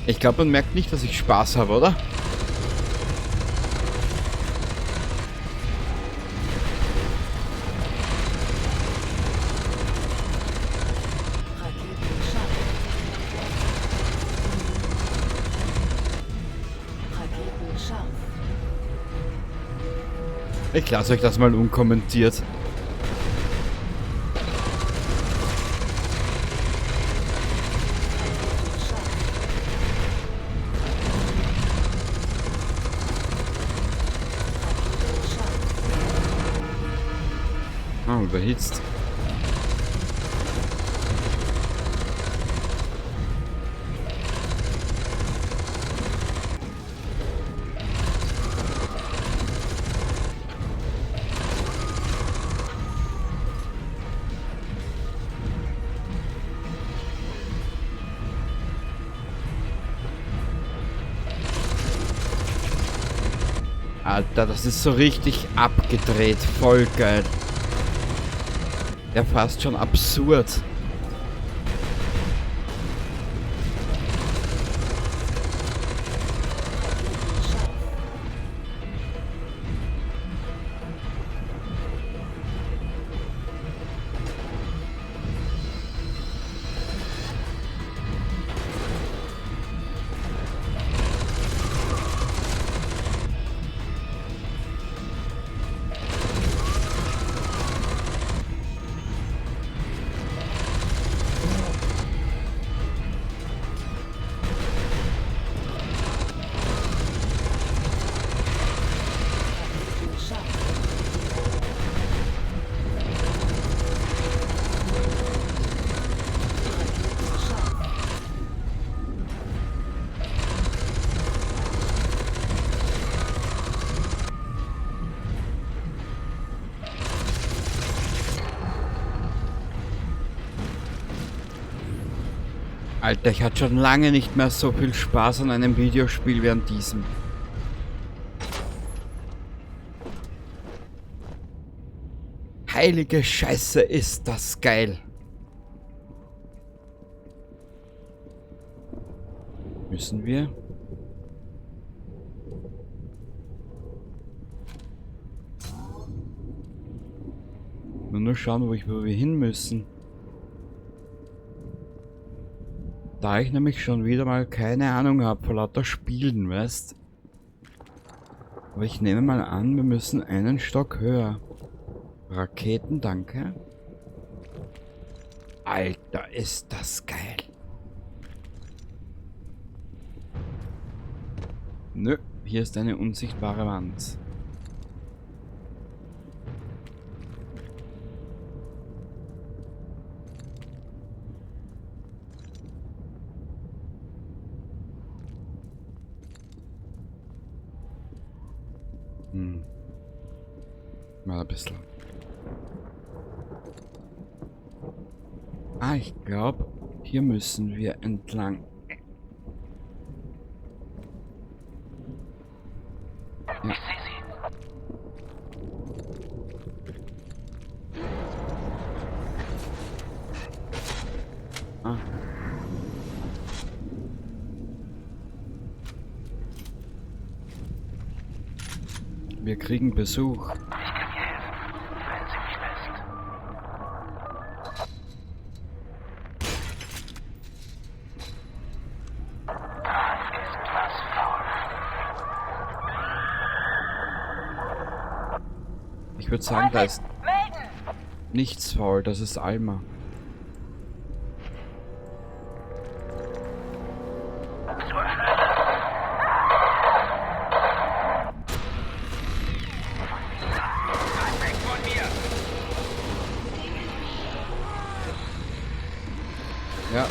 Ich glaube, man merkt nicht, dass ich Spaß habe, oder? Raketen scharf. Raketen scharf. Ich lasse euch das mal unkommentiert. Raketen scharf. Raketen scharf. Ah, überhitzt. Alter, das ist so richtig abgedreht. Voll geil. Ja, fast schon absurd. Raketen scharf. Raketen scharf. Raketen scharf. Alter, ich hatte schon lange nicht mehr so viel Spaß an einem Videospiel wie an diesem. Heilige Scheiße, ist das geil. Müssen wir? Nur schauen, wo wir hin müssen. Da ich nämlich schon wieder mal keine Ahnung hab vor lauter Spielen, weißt? Aber ich nehme mal an, wir müssen einen Stock höher. Raketen, danke. Alter, ist das geil. Nö, hier ist eine unsichtbare Wand. Mal ein bisschen. Ah, ich glaub, hier müssen wir entlang. Ja. Ich sehe sie. Ah. Wir kriegen Besuch. Ich kann ihr helfen, wenn sie mich lässt. Da ist was faul. Ich würd sagen, da ist Melden! nichts faul, das ist Alma. Weg von mir! Ja.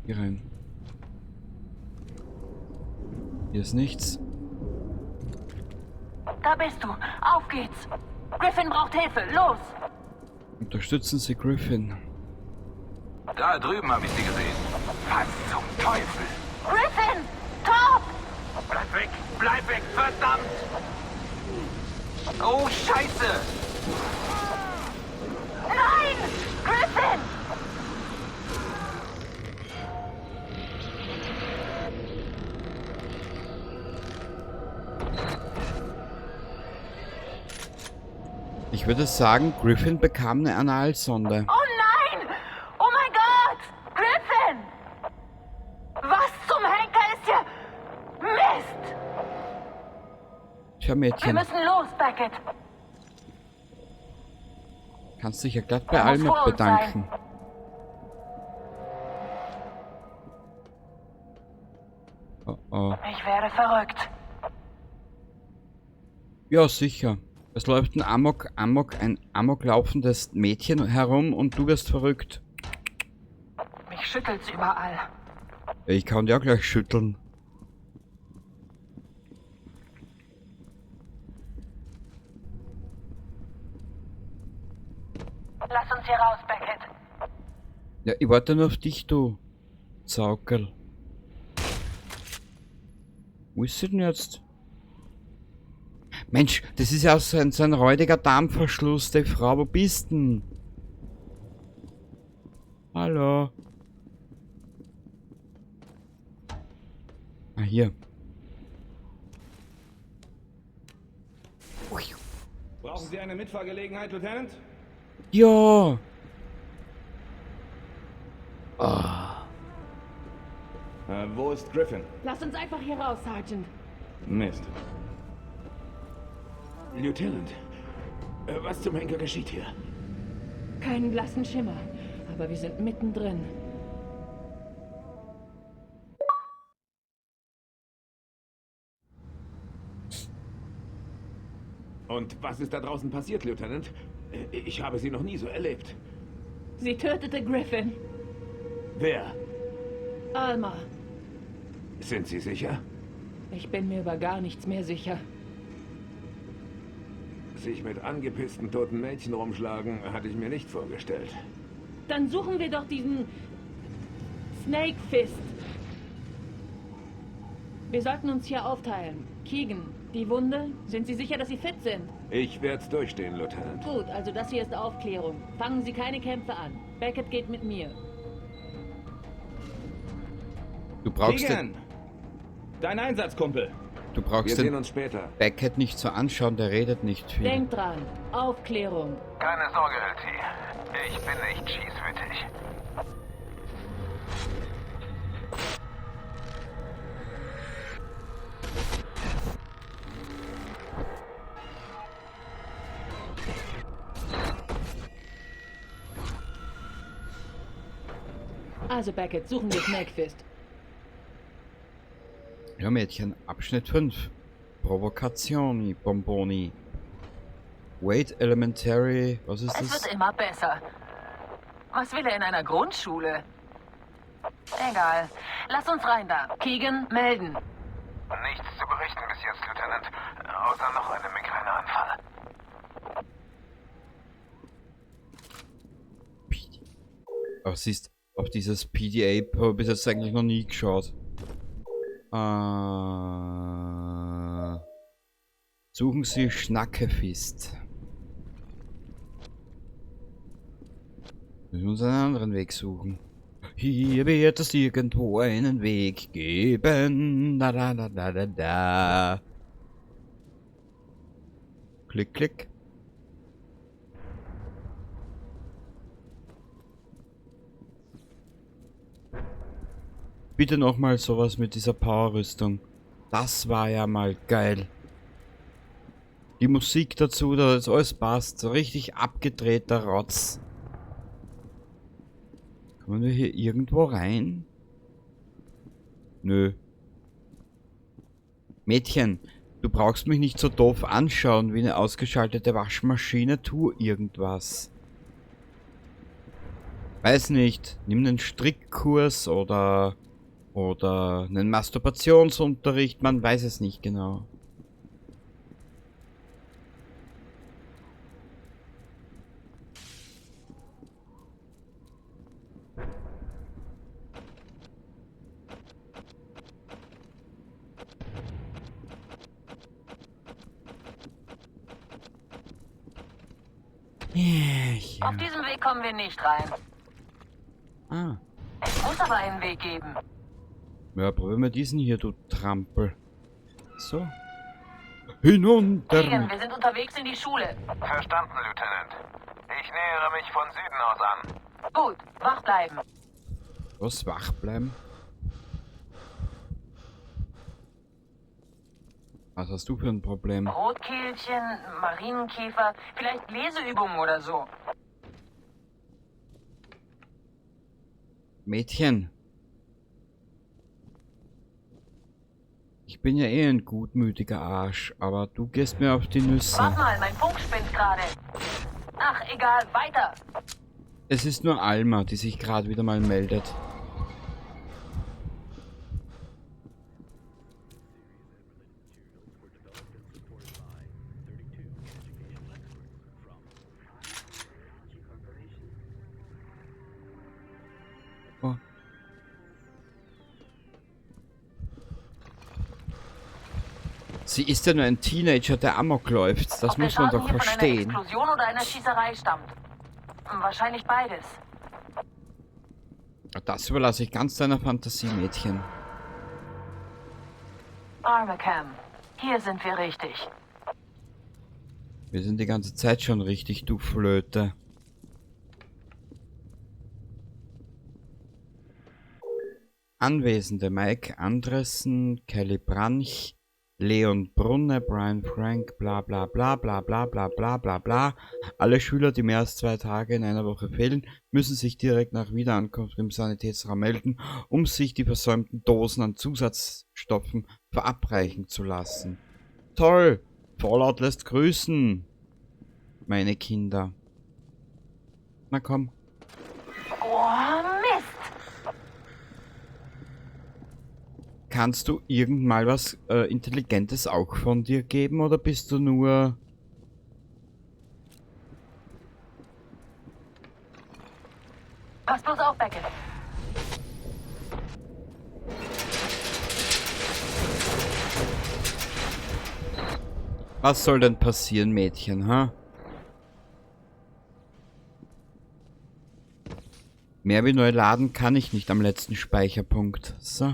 Hier rein. Hier ist nichts. Da bist du. Auf geht's. Griffin braucht Hilfe. Los! Unterstützen Sie Griffin. Da drüben habe ich sie gesehen. Was zum Teufel? Griffin! Bleib weg, verdammt! Oh, Scheiße! Nein! Griffin! Ich würde sagen, Griffin bekam eine Analsonde. Oh nein! Oh mein Gott! Griffin! Was zum Henker ist hier? Mist! Tja, Wir Mädchen, müssen los, Beckett. kannst dich ja glatt bei Er muss Alma vor uns bedanken. Oh oh. Ich werde verrückt. Ja, sicher. Es läuft ein Amok laufendes Mädchen herum und du wirst verrückt. Mich schüttelt's überall. Ja, ich kann dich auch gleich schütteln. Lass uns hier raus, Beckett. Ja, ich warte nur auf dich, du Zaukerl. Wo ist sie denn jetzt? Mensch, das ist ja auch so ein räudiger Darmverschluss, die Frau. Wo bist denn? Hallo. Ah, hier. Brauchen Sie eine Mitfahrgelegenheit, Lieutenant? Ja. Wo ist Griffin? Lass uns einfach hier raus, Sergeant. Mist. Lieutenant, was zum Henker geschieht hier? Keinen blassen Schimmer, aber wir sind mittendrin. Und was ist da draußen passiert, Lieutenant? Ich habe Sie noch nie so erlebt. Sie tötete Griffin. Wer? Alma. Sind Sie sicher? Ich bin mir über gar nichts mehr sicher. Sich mit angepissten toten Mädchen rumschlagen, hatte ich mir nicht vorgestellt. Dann suchen wir doch diesen Snake Fist. Wir sollten uns hier aufteilen. Keegan, die Wunde? Sind Sie sicher, dass Sie fit sind? Ich werd's durchstehen, Lieutenant. Gut, also das hier ist Aufklärung. Fangen Sie keine Kämpfe an. Beckett geht mit mir. Du brauchst Keegan! den, Dein Einsatzkumpel! du brauchst Wir sehen den uns später. Beckett nicht so anschauen, der redet nicht viel. Denkt dran, Aufklärung. Keine Sorge, LT. Ich bin nicht schießwütig. Also Beckett, suchen wir Snake Fist. Ja, Mädchen, Abschnitt 5. Provocationi, Bomboni. Wade Elementary, was ist Es das? wird immer besser. Was will er in einer Grundschule? Egal. Lass uns rein da. Keegan, melden. Nichts zu berichten bis jetzt, Lieutenant. Außer noch einem Migräneanfall. Aber siehst, auf dieses PDA habe ich bis jetzt eigentlich noch nie geschaut. Suchen Sie Schnackefist. Müssen wir uns einen anderen Weg suchen. Hier wird es irgendwo einen Weg geben. Da da da da da da. Klick, klick. Bitte nochmal sowas mit dieser Power-Rüstung. Das war ja mal geil. Die Musik dazu, da ist alles passt. So richtig abgedrehter Rotz. Kommen wir hier irgendwo rein? Nö. Mädchen, du brauchst mich nicht so doof anschauen wie eine ausgeschaltete Waschmaschine. Tu irgendwas. Weiß nicht. Nimm einen Strickkurs oder einen Masturbationsunterricht. Man weiß es nicht genau. Ja. Auf diesem Weg kommen wir nicht rein. Ah. Es muss aber einen Weg geben. Ja, probieren wir diesen hier, du Trampel. So. Hinunter! Keegan, wir sind unterwegs in die Schule. Verstanden, Lieutenant. Ich nähere mich von Süden aus an. Gut, wach bleiben. Was, wach bleiben? Was hast du für ein Problem? Rotkehlchen, Marienkäfer, vielleicht Leseübungen oder so. Mädchen. Ich bin ja eh ein gutmütiger Arsch, aber du gehst mir auf die Nüsse. Warte mal, mein Funk spinnt gerade. Ach, egal, weiter. Es ist nur Alma, die sich gerade wieder mal meldet. Oh. Sie ist ja nur ein Teenager, der Amok läuft. Das Ob der muss man Schaden doch hier von einer verstehen. Explosion oder einer Schießerei stammt. Wahrscheinlich beides. Das überlasse ich ganz deiner Fantasie, Mädchen. Armacham, hier sind wir richtig. Wir sind die ganze Zeit schon richtig, du Flöte. Anwesende: Mike Andresen, Kelly Branch, Leon Brunne, Brian Frank, bla bla bla bla bla bla bla bla bla. Alle Schüler, die mehr als 2 Tage in einer Woche fehlen, müssen sich direkt nach Wiederankunft im Sanitätsraum melden, um sich die versäumten Dosen an Zusatzstoffen verabreichen zu lassen. Toll! Fallout lässt grüßen, meine Kinder. Na komm. Oh, Mist! Kannst du irgend mal was Intelligentes auch von dir geben oder bist du nur... Pass bloß auf, Beckett. Was soll denn passieren, Mädchen, ha? Mehr wie neu laden kann ich nicht am letzten Speicherpunkt. So.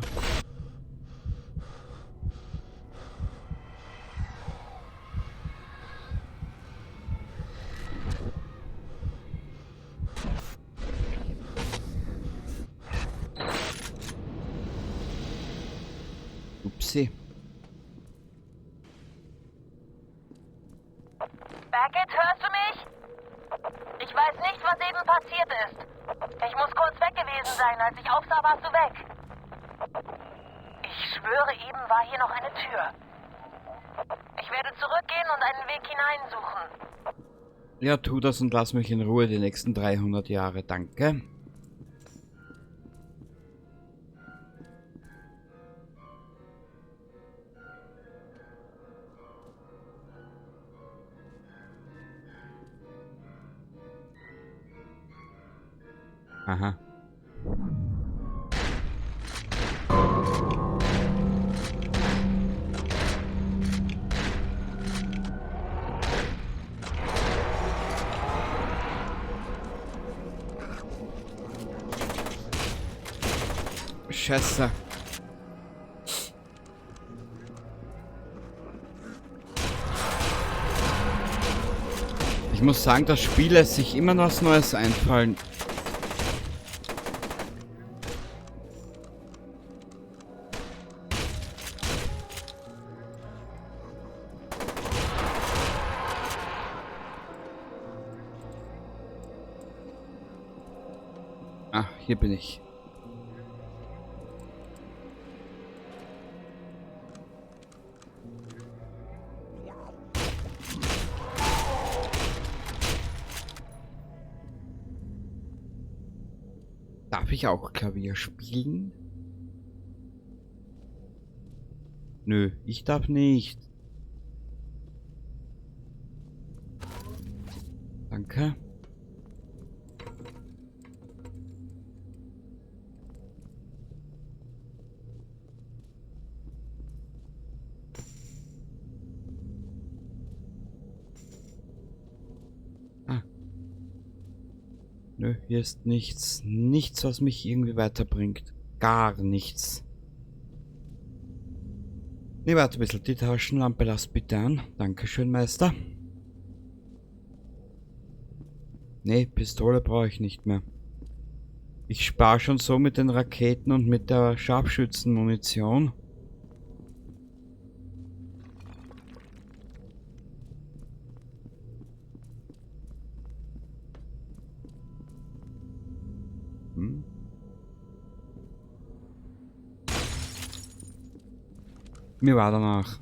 Upsi. Beckett, hörst du mich? Ich weiß nicht, was eben passiert ist. Ich muss kurz weg gewesen sein. Als ich aufsah, warst du weg. Ich schwöre, eben war hier noch eine Tür. Ich werde zurückgehen und einen Weg hineinsuchen. Ja, tu das und lass mich in Ruhe die nächsten 300 Jahre. Danke. Aha. Scheiße. Ich muss sagen, das Spiel lässt sich immer noch was Neues einfallen. Ah, hier bin ich. Darf ich auch Klavier spielen? Nö, ich darf nicht. Danke. Ah. Nö, hier ist nichts. Nichts, was mich irgendwie weiterbringt. Gar nichts. Ne, warte ein bisschen. Die Taschenlampe lass bitte an. Dankeschön, Meister. Ne, Pistole brauche ich nicht mehr. Ich spare schon so mit den Raketen und mit der Scharfschützenmunition. Hm? Mir war danach.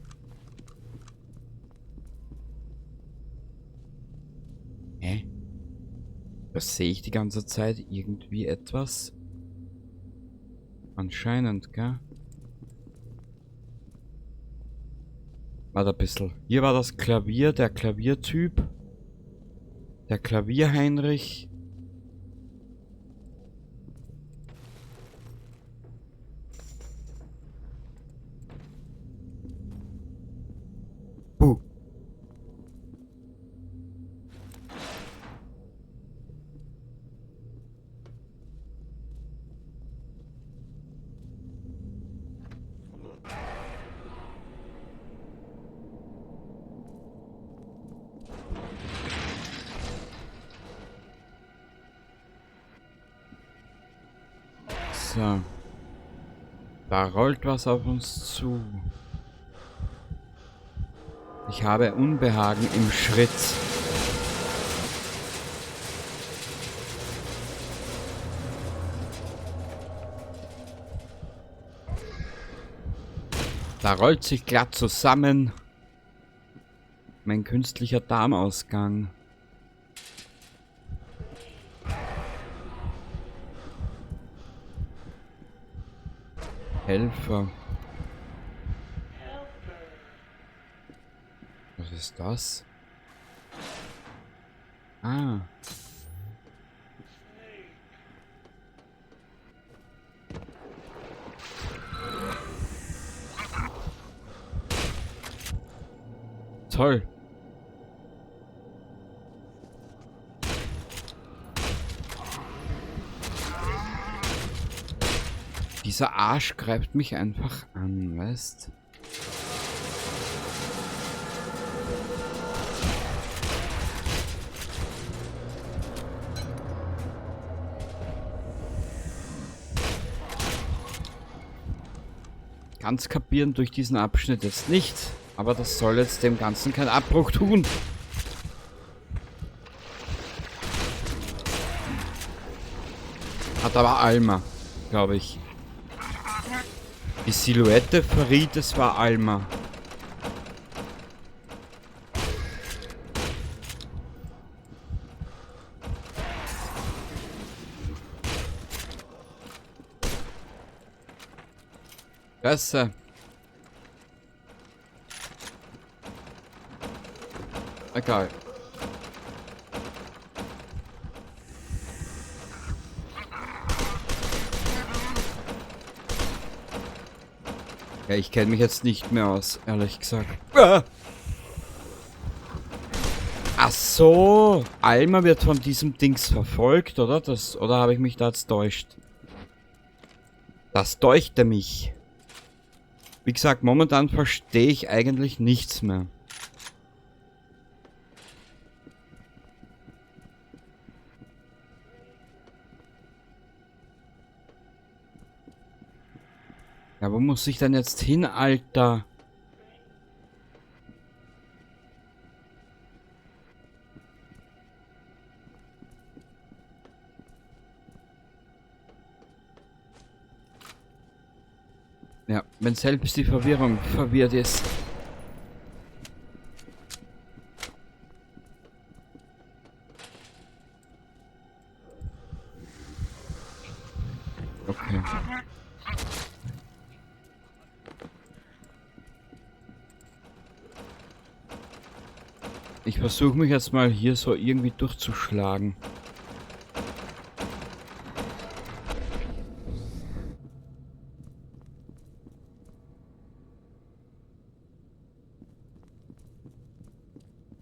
Hä? Das sehe ich die ganze Zeit irgendwie etwas. Anscheinend, gell? Warte ein bisschen. Hier war das Klavier, der Klaviertyp. Der Klavierheinrich. Buh. So. Da rollt was auf uns zu. Ich habe Unbehagen im Schritt. Da rollt sich glatt zusammen mein künstlicher Darmausgang. Helfer. Was ist das? Ah. Toll. Dieser Arsch greift mich einfach an, weißt? Ganz kapieren durch diesen Abschnitt jetzt nicht, aber das soll jetzt dem Ganzen keinen Abbruch tun. Hat aber Alma, glaube ich. Die Silhouette verriet, es war Alma. Besser. Egal. Ja, ich kenne mich jetzt nicht mehr aus, ehrlich gesagt. Ah! Ach so, Alma wird von diesem Dings verfolgt, oder? Das, oder habe ich mich da jetzt täuscht? Das täuschte mich. Wie gesagt, momentan verstehe ich eigentlich nichts mehr. Ja, wo muss ich denn jetzt hin, Alter? Ja, wenn selbst die Verwirrung verwirrt ist. Okay. Ich versuche mich jetzt mal hier so irgendwie durchzuschlagen.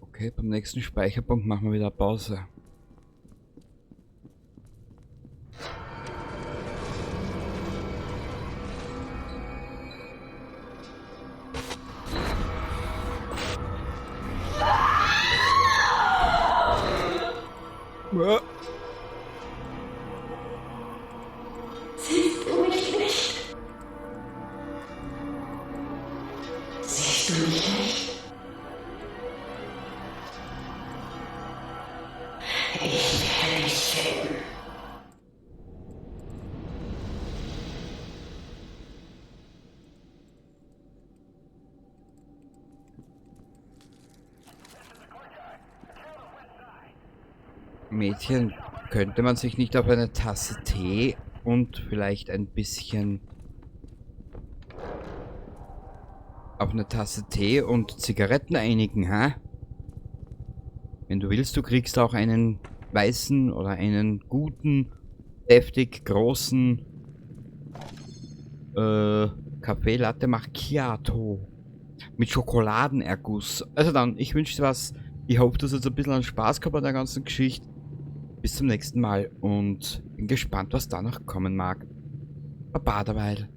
Okay, beim nächsten Speicherpunkt machen wir wieder Pause. Siehst du mich nicht? Siehst du mich nicht? Ich werde dich finden. Mädchen, könnte man sich nicht auf eine Tasse Tee und vielleicht ein bisschen auf eine Tasse Tee und Zigaretten einigen, hä? Wenn du willst, du kriegst auch einen weißen oder einen guten, deftig großen Kaffee Latte Macchiato mit Schokoladenerguss. Also dann, ich wünsche dir was. Ich hoffe, du hast jetzt ein bisschen Spaß gehabt an der ganzen Geschichte. Bis zum nächsten Mal und bin gespannt, was da noch kommen mag. Baba derweil.